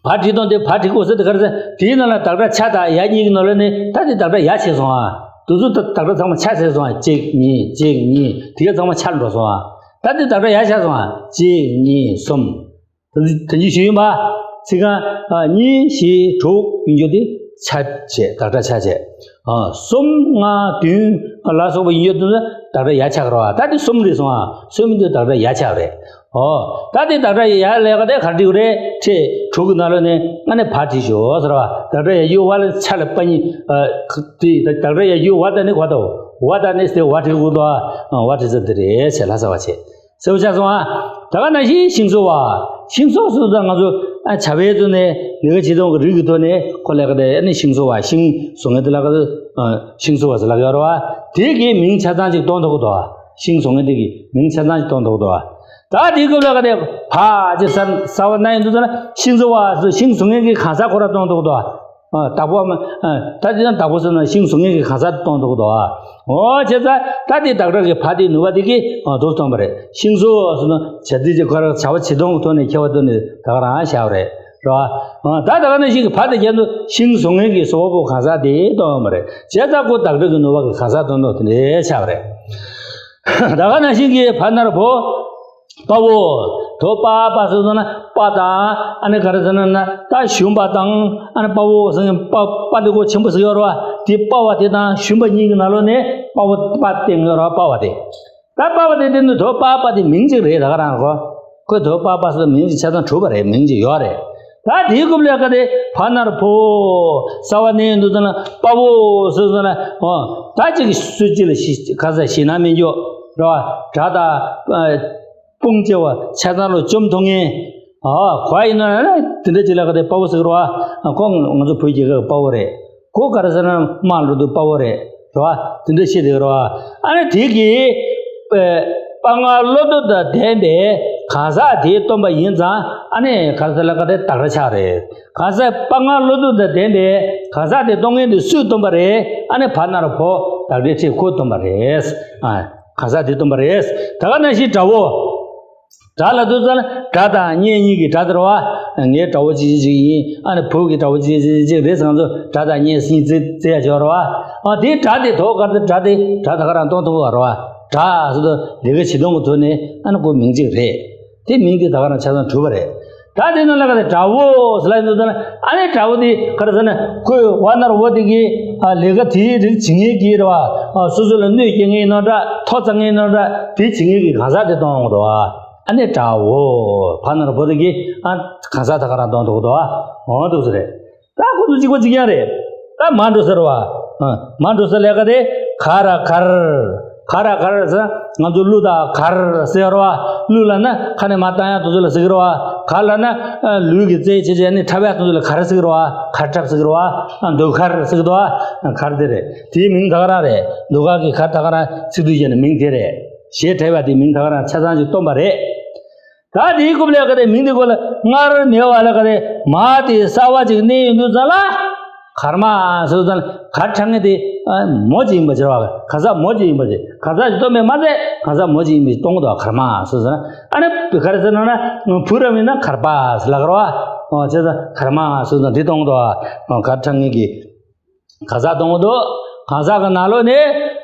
བ་བྲིས་སྟངས་དེ་བ་བྲིས་དགོས་ཟེར་དེ་ག་རེ་ཟེར། དེའི་ནང་ལ་བདག་སྒྲ་ཆ་དང་ཡ་གཉིས་ཀྱི་ནང་ལ་ནི་ད་དེ་བདག་སྒྲ་ཡ་ཆགས་སོང་ཨ། དེ་ཚོ་ད་བདག་སྒྲ་ཚང་མ་ཆ་ཆགས་སོང་ཨ། གཅིག་གཉིས་གཅིག་གཉིས་དེ་ག་ཚང་མ་ཆ་འགྲོ་སོང་ཨ། ད་དེ་བདག་སྒྲ་ཡ་ཆགས་སོང་ཨ། གཅིག་གཉིས་གསུམ། ད་ཅི་ཞུས་ཡིན་པ། ཚིག་རྐང་གཉིས་བཞི་དྲུག་ཡིན་རྒྱུ་དེ་ཆ་བྱས་བདག་སྒྲ་ཆ་བྱས། གསུམ་ལྔ་བདུན་ལ་སོགས་པ་ཡིན་རྒྱུ་དེ་ཚོ་བདག་སྒྲ་ཡ་ཆགས་རོ། ད་དེ་གསུམ་རེད་སོང་ཨ། གསུམ་དེ་བདག་སྒྲ་ཡ་ཆགས་རེད། ཨོ། ད་དེ་བདག་སྒྲ་ཡ་ལས་ཀ་དེ་ག་རེ་བྲིས་དགོས་རེད། ཁྲིད་དྲུག་གི་ནང་ལོགས་ནས་ཨ་ནི་བ་བྲིས་ཤོག་ཟེར་བ། བདག་སྒྲ་ཡ་ཡུ་བ་ལ་ཆ་ལ་པ་གཉིས། དེ་བདག་སྒྲ་ཡ་ཡུ་བ་དང་ནི་གོ་ད་བ་དང་ནི་སྟེ་བ་བྲིས་དགོས་འདུག་ཨ། བ་བྲིས་ས་དེ་རེད་ཟེར་ལྷ་ས་བ་བྱས། གསལ་པོ་ཆགས་སོང་ཨ། ད་ག་ནང་བཞིན་ཤིང་བཟོ་བ། ཤིང་བཟོ་ཟེར་ཙང་ང་ཚོ་ཨ་བྱ་བའི་ཐོག་ནས་ལས་ཀ་བྱེད་སྟངས་ཀྱི་རིགས་ཀྱི་ཐོག་ནས་ཁོ་ལས་ཀ་དེ་ཨ་ནི་ཤིང་བཟོ་བ། ཤིང་བཟོ་མཁན་དེ་ལ་ཀ་ཨ་ཤིང་བཟོ་བ་ཟེར་ལབ་ཡོད་རེད་བ། དེ་གི་མིང་ཆ་ཚང་ཅིག་གཏོང་ཐུབ་ཀྱི་འདུག་བ། ཤིང་བཟོ་མཁན་དེ་གི་མིང་ཆ་ཚང་ཅིག་གཏོང་ཐུབ་ཀྱི་འདུག་བ། ད་དེའི་སྐབས་ལ་ཀ་དེ་བ་ཅིག་གསར་གསར་བ་གནང་ཡོང་དུས་ཙམ་ལ་ཤིང་བཟོ་བ་ཟེར་ཤིང་བཟོ་མཁན་གྱི་གང་ཟག་ཁོ་ར་གཏོང་ཐུབ་ཀྱི་འདུག་བ། ཨ། བདག་པོ་ཨ། ཨ། ད་དེ་ན་བདག་པོ་ཟེར་ན་ཤིང་བཟོ་མཁན་གྱི་གང་ཟག་གཏོང་ཐུབ་ཀྱི་འདུག་ཨ། འོ་བྱས་ཙང་ད་དེ་བདག་སྒྲ་གི་བ་དེའི་ནུས་པ་དེ་གིས་ཨ་འདུག་སྟོན་པ་རེད། ཤིང་བཟོ་ཟེར་ན་བྱ་དེ་ཅིག་ག་རེ་བྱ་བ་བྱེད་སྟངས་ཀྱི་ཐོག་ནས་ཁྱད་པར་འདུག་ནས་ད་ག་རང་བཞག་པ་རེད། རེད་བ། ཨ། ད་ད་ག་ནང་བཞིན་གྱི་བ་དེ་རྒྱབ་ཏུ་ཤིང་བཟོ་མཁན་གྱི་བཟོ་བ་པོ་གང་ཟག་དེ་གཏོང་ཡོད་མ་རེད། བྱས་ཙང་ཁོ་བདག་སྒྲ་གི་ནུས་པ་གི་གང་ཟག་གཏོང་ཐུབ་དེ་འདྲ་ཆགས་པ་རེད། ད་ག་ནང་བཞིན་གྱི་བ་ན་རོ་བོ། དཔའ་བོ། དོ་པ་པ་ཟེར་ན་དཔའ་དང་ཨ་ནི་ག་རེ་ཟེར་ན་ན་ད་ཞུམ་པ་དང་ཨ་ནི་དཔའ་བོ་ཟེར་ན་དཔའ་དཔའ་དེ་གོ་ཆེན་པོ་ཟེར་ཡོད་རེད་བ། དེ་དཔའ་བ་དེ་དང་ཞུམ་པ་གཉིས་ཀྱི་ནང་ལོགས་ནས་དཔའ་བོ་དཔའ་བསྟན་ཡོད་རེད་བ། དཔའ་བ་དེ། ད་དཔའ་བ་དེ་དེ་ནི་དོ་པ་པ་དེ་མིང་གཅིག་རེད། ད་ག་རང་གོ། ཁོས་དོ་པ་པ་ཟེར་མིང་གཅིག་ཆ་ཚང་གྲུབ་པ་རེད། མིང་གཅིག་ཡོད་རེད། ད་དེའི་རྐུབ་ལ་ཡ་ག་དེ་བ་ན་རོ་བོ། གསར་བ་གནང་ཡོང་དུས་ཙམ་ལ་དཔའ་བོ་ཟེར་ཙམ་ལ་ཨོ་ད་ཅིག་སུ་གཅིག་ལ་ཞེ་ག་ས་ཞེད་སྣང་མེད་རྒྱུ་རེད་བ། དགྲ་དང་དཔུང་བཅས་པ་ཆ་ཚང་ལ་བཅོམ་ཐུབ་མཁན། ཨ་ག་ཡིན་ན་ན་དེ་འདྲ་ཅིག་ལ་ག་དེ་དཔའ་བོ་ཟེར་གི་རེད་བ། ཁོ་ང་ཚོ་བོད་རྒྱལ་ཁབ་ཀྱི་དཔའ་བོ་རེད། ཁོ་ག་རེ་ཟེར་ན་དམག་འགྲོ་དུས་དཔའ་བོ་རེད། རེད་བ། དེ་འདྲ་བཤད་དེ་རེད་བ། ཨ་ནི་དེ་གིས་དཔའ་ངར་བློ་སྟོབས་དང་ལྡན་པའི་གང་ཟག་དེ་སྟོན་པ་ཡིན་ཙང་ཨ་ནི་ག་རེ་ཟེར་ལ་ག་དེ་བདག་སྒྲ་ཆགས་རེད། གང་ཟག་དཔའ་ངར་བློ་སྟོབས་དང་ལྡན་པའི་གང་ཟག་དེ་སྟོན་མཁན་དེ་སུས་སྟོན་པ་རེད། ཨ་ནི་བ་ན་རོ་བོ། བདག་སྒྲའི་ཕྲད་ཁོ་སྟོན་པ་རེད། ཨ། གང་ཟག་དེ་སྟོན་པ་རེད། ད་ག་ནང་བཞིན་དགྲ་བོ། དགྲ་ལབ་དུས་ཙམ་ལ་དགྲ་དང་གཉེན་གཉིས་ཀྱི་དགྲ་དེ་རེད་བ། ངའི་དགྲ་བོ་ཅིག་ཅིག་ཡིན། ཨ་ནི་བུ་གི་དགྲ་བོ་ཅིག་ཅིག་ཅིག་རེད་ཟེར། ང་ཚོ་དགྲ་དང་གཉེན་གཉིས་བརྩི་བརྩི་ཡ་ཅིག་ཡོད་རེད་བ། ཨ། དེའི་དགྲ་དེ་དོ་གར་དེ་དགྲ་དེ་དགྲ་ད་ག་རང་སྟོན་ཐུབ་པ་རེད་བ། དགྲ་ཟེར་དུས་ལས་ཀ་བྱེད་སྟངས་ཀྱི་ཐོག་ནས་ཨ་ནི་ཁོ་མིང་གཅིག་རེད། དེ་མིང་དེ་ད་ག་རང་ཆ་ཚང་གྲུབ་པ་རེད། ད་དེ་ནང་ལ་ག་དེ་དགྲ་བོ་ཟེར་ལབ་ཡོང་དུས་ཙམ་ལ། ཨ་ནི་དགྲ་བོ་དེ་ག་རེ་ཟེར་ན། ཁོས་ཝ་ནོར་བུ་དེ་གི། ཨ། ལས་ཀ་དེའི་རིགས་བྱེད་མཁན་གྱི་རེད་བ། ཨ། སོ་སོ་ལ་གནོད་སྐྱེལ་མཁན་ནོ་འདྲ། ཐོ་བཙག་མཁན་ནོ་འདྲ། དེ་བྱེད་མཁན་གྱི་གང་ཟག་དེ་སྟོན་ཡོང་གི་འདུག་བ། ཨ་ནི་དགྲ་བོ། ཝ་ནོར་བུ་དེ་གི། ཨ། གང་ཟག་ད་ག་རང་སྟོན་ཐུབ་ཀྱི་འདུག་བ། འོ་འདུག་ཟེར་རེད། ད་ཁོ་ཚོ་གཅིག་པ་གཅིག་རྐྱང་རེད། ད་མ་འགྲོ་ཟེར་བ། ཨ། མ་འགྲོ་ཟེར་ལས་ཀ་དེ། ག་ར་གར། ག་ར་གར་ཟེར། ང་ཚོ་གླུ་དང་གར་ཟེར་བ། གླུ་ལབ་ན་ཁ་ནས་མར་བཏང་ཡག་དེ་ཚོ་ལ་ཟེར་གྱི་རེད་བ། གར་ལབ་ན། ཨ། ལུས་ཀྱི་རྩལ་བྱེད་བྱས་ནས་འཁྲབ་ཡག་དེ་ཚོ་ལ་གར་ཟེར་གྱི་རེད་བ། གར་འཁྲབ་ཟེར་གྱི་རེད་བ། ཨ། ཟློས་གར་ཟེར་གྱི་འདུག་བ། གར་དེ་རེད། དེའི་མིང་ད་ག་རང་རེད། ཟློས་གར་གྱི་གར་ད་ག་རང་ཚིག་སྡུད་བྱས་ནས་མིང་དེ་རེད། གཞས་འཁྲབ་ཡག་དེའི་མིང་ད་ག་རང་ཆ་ཚང་ཅིག་སྟོན་པ་རེད། ད་དེའི་རྐུབ་ལ་ག་དེ། མིང་དེའི་རྐུབ་ལ། སྔར་མེད་པ་ལ་ག་དེ། མ་དེ་གསར་པ་ཅིག་གནས་ཡོང་དུས་ཙམ་ལ། གར་མ་ཟེར་དུས་ཙམ་ལ། གར་འཁྲབ་མཁན་དེ། ཨ། མོ་ཅིག་ཡིན་པ་ཅིག་རེད་བ། གང་ཟག་མོ་ཅིག་ཡིན་པ་ཅིག། གང་ཟག་ཅིག་སྟོན་པས་མ་ཚད་གང་ཟག་མོ་ཅིག་ཡིན་པ་ཅིག་སྟོན་གྱི་འདུག། གར་མ་ཟེར་དུས་ཙམ་ལ། ཨ་ནི་ག་རེ་ཟེར་ན་ན། བུ་རམ་ཡིན་ན་གར་པ་ཟེར་ལབ་ཀྱི་རེད་བ། ཨོ། བྱས་ཙང་གར་མ་ཟེར་དུས་ཙམ་ལ་འདི་སྟོན་གྱི་འདུག། ཨོ། གར་འཁྲབ་མཁན་གྱི། གང་ཟག་སྟོན་གྱི་འདུག། གང་ཟག་གི་ནང་ལོགས་ནས།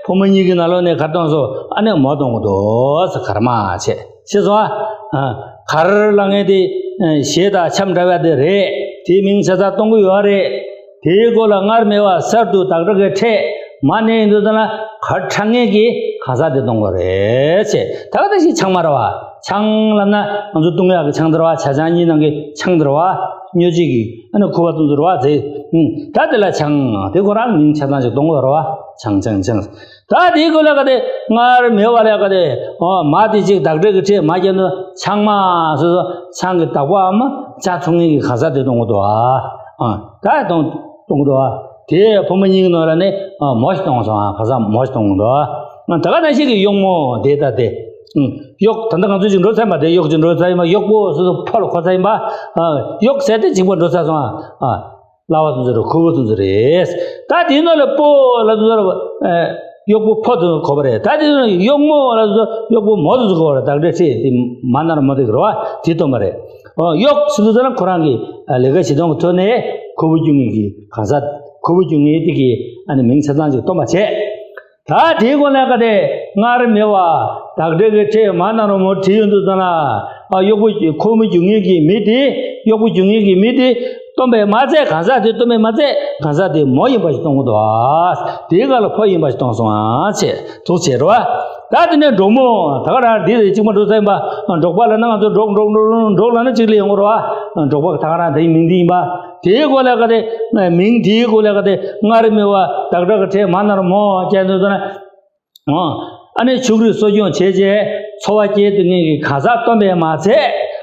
ཕོ་མོ་གཉིས་ཀྱི་ནང་ལོགས་ནས་ག་རེ་སྟོན་སོང་། ཨ་ནི་མོ་སྟོན་གྱི་འདུག་ཟེར། གར་མ་བྱས། ཤེས་སོང་ཨ། གར་ལབ་མཁན་དེ། ཨ། གཞས་དང་འཆམ་འདྲ་བ་དེ་རེད། དེའི་མིང་ཆ་ཚང་སྟོན་གྱི་ཡོད་རེད། དེའི་མགོ་ལ། སྔར་མེད་པ་གསར་དུ་བདག་སྒྲ་གི་ཕྲད་མ་གནས་ཡོང་དུས་ཙམ་ལ། གར་འཁྲབ་མཁན་གྱི་གང་ཟག་དེ་སྟོན་གྱི་རེད་ཅེས། ད་ག་ནང་བཞིན་ཆང་མ་རེད་བ། ཆང་ལབ་ན་ང་ཚོ་བཏུང་ཡག་གི་ཆང་དེ་རེད་བ། ཇ་ཆང་གཉིས་ནང་གི་ཆང་དེ་རེད་བ། སྨྱོ་བྱེད་ཀྱི། ཨ་ནི་ཁུ་བ་བཏུང་ཚུལ་རེད་བ། དེ། ཨུམ། ད་དེ་ལ་ཆང་། དེ་ཁོ་རང་མིང་ཆ་ཚང་ཅིག་སྟོན་གྱི་རེད་བ། ཆང་ཆང་ཆང་། ད་དེའི་མགོ་ལ་ག་དེ། སྔར་མེད་པ་ལ་ག་དེ། ཨོ། མ་དེ་གཅིག་བདག་སྒྲ་གི་ཕྲད་མ་བརྒྱབ་ན། ཆང་མ་ཟེར་སོང་། ཆང་གི་བདག་པོའམ་ཇ་འཐུང་མཁན་གྱི་གང་ཟག་དེ་སྟོན་གྱི་འདུག་ཨ། ཨ། ད་སྟོན་སྟོན་གྱི་འདུག་ཨ། དེ་ཕོ་མོ་གཉིས་ཀྱི་ནང་ལ་ནི། ཨ། མོ་ཞིག་སྟོན་སོང་ཨ། གང་ཟག་མོ་ཞིག་སྟོན་གྱི་འདུག་ཨ། ད་ག་ནང་བཞིན་གྱི་གཡོག་མོ་དེ་ད་དེ། ཨུམ། གཡོག་ད་ལྟ་ང་ཚོ་ཅིག་འགྲོ་ཚར་ཡིན་པ། དེ་གཡོག་ཅིག་འགྲོ་ཚར་ཡིན་པ། གཡོག་པོ་ཟེར་སོང་། ཕོ་ལ་གོ་ཚར་ཡིན་པ། ཨ། གཡོག་ཟེར་དེ་གཅིག་པ་འགྲོ་ཚར་སོང་ཨ། ཨ། གླ་བ་དེ་ཚོ་རེད། ཁོལ་པོ་དེ་ཚོ་རེད། ད་དེའི་ནང་ལ་པོ་ལབ་དུས་ཙམ་ལ། ཨ། གཡོག་པོ་ཕོ་དེ་ཚོ་གོ་བ་རེད། ད་དེའི་ནང་གཡོག་མོ་ལབ་དུས་ཙམ་ལ་གཡོག་པོ་མོ་དེ་ཚོ་གོ་བ་རེད། བདག་སྒྲའི་ཕྲད་དེ་མ་ན་རོ་མོ་དེ་གི་རེད་བ། དེ་སྟོན་པ་རེད། ཨོ། གཡོག་ཟེར་དུས་ཙམ་ལ་ཁོ་རང་གི། ཨ། ལས་ཀ་བྱེད་སྟངས་ཀྱི་ཐོག་ནས་ཁོལ་པོ་རྒྱུག་མཁན་གྱི་གང་ཟག། ཁོལ་པོ་རྒྱུག་མཁན་དེ་གི། ཨ་ནི་མིང་ཆ་ཚང་ཅིག་སྟོན་པ་བྱས། ད་དེའི་མགོ་ལ་ག་དེ། སྔར་མེད་པ་བདག་སྒྲ་གི་ཕྲད་མ་ན་རོ་མོ་བྲིས་ཡོང་དུས་ཙམ་ལ། ཨ། གཡོག་པོ་ཁོལ་པོ་རྒྱུག་མཁན་གྱི་མི་དེ། གཡོག་པོ་རྒྱུག་མཁན་གྱི་མི་དེ་སྟོན་པས་མ་ཚད། གང་ཟག་དེ་སྟོན་པས་མ་ཚད། གང་ཟག་དེ་མོ་ཡིན་པ་ཞིག་སྟོན་གྱི་འདུག་ཨ། དེའི་སྒང་ལ་ཕོ་ཡིན་པ་ཞིག་སྟོན་སོང་ཨ་ཅེས་འདུག་བྱས་རེད་བ། ད་དེ་ནས་འབྲོག་མོ། ད་ག་རང་འདི་རེད། གཅིག་མ་འགྲོ་ཚར་ཡིན་པ། འབྲོག་པ་ལབ་ན་ང་ཚོ་འབྲོག་འབྲོག་འབྲོག་འབྲོག་ལབ་ན་གཅིག་ལ་ཡོང་གི་རེད་བ། འབྲོག་པ་ད་ག་རང་དེའི་མིང་དེ་ཡིན་པ། དེའི་མགོ་ལ་ག་དེ། མིང་དེའི་མགོ་ལ་ག་དེ། སྔར་མེད་པ་བདག་སྒྲ་གི་ཕྲད་མ་ན་རོ་མོ་བྱས་འདུག་ཟེར་ན། ཨོ། ཨ་ནི་ཕྱུགས་རིགས་གསོ་སྐྱོང་བྱས་རྗེས་འཚོ་བ་སྐྱེལ་ཐུབ་མཁན་གྱི་གང་ཟག་སྟོན་པས་མ་ཚད།